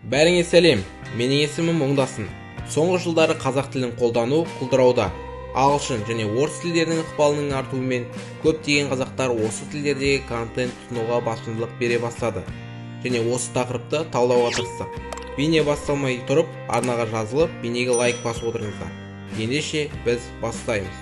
Бәріңе сәлем, менің есімім Оңдасын. Соңғы жылдары қазақ тілін қолдану құлдырауда. Ағылшын және орыс тілдерінің ықпалының артуымен көптеген қазақтар осы тілдердегі контент тұтынуға басымдылық бере бастады. Және осы тақырыпты талдауға тырыстық. Бейне басталмай тұрып, арнаға жазылып, бейнеге лайк басып отырыңыздар. Ендеше біз бастаймыз.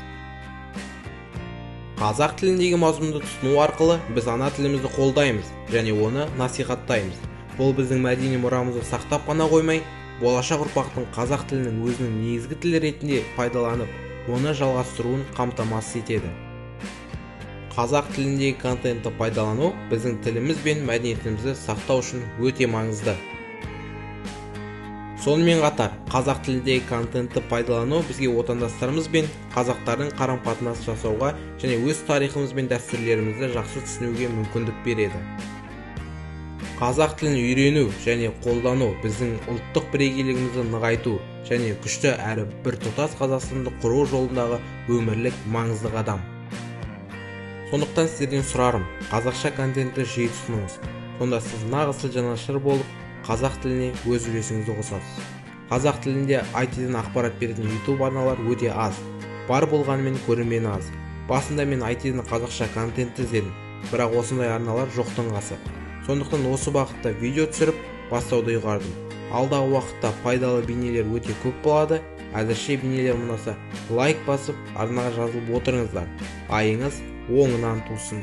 Қазақ тіліндегі мазмұнды тұтыну арқылы біз ана тілімізді қолдаймыз және оны насихаттаймыз. Бұл біздің мәдени мұрамызды сақтап қана қоймай, болашақ ұрпақтың қазақ тілінің өзінің негізгі тілі ретінде пайдаланып, оны жалғастыруын қамтамасыз етеді. Қазақ тіліндегі контентті пайдалану біздің тіліміз бен мәдениетімізді сақтау үшін өте маңызды. Сонымен қатар, қазақ тіліндегі контентті пайдалану бізге отандастарымыз бен қазақтардың қарым-қатынас жасауға және өз тарихымыз бен дәстүрлерімізді жақсы түсінуге мүмкіндік береді. Қазақ тілін үйрену және қолдану біздің ұлттық бірегейлігімізді нығайту және күшті әрі біртұтас Қазақстанды құру жолындағы өмірлік маңызды қадам. Сондықтан сіздерден сұрарым, қазақша контентті жиі тұтыныңыз. Сонда сіз нағыз тіл жанашыры болып, қазақ тіліне өз үлесіңізді қосасыз. Қазақ тілінде IT-ден ақпарат беретін YouTube арналар өте аз. Бар болғанымен көрермені аз. Басында мен IT-ден қазақша контентті іздедім, бірақ осындай арналар жоқтың қасы. Сондықтан осы бағытта видео түсіріп, бастауды ұйғардым. Алдағы уақытта пайдалы бейнелер өте көп болады. Әзірше бейнелер ұнаса лайк басып, арнаға жазылып отырыңыздар. Айыңыз оңынан тусын.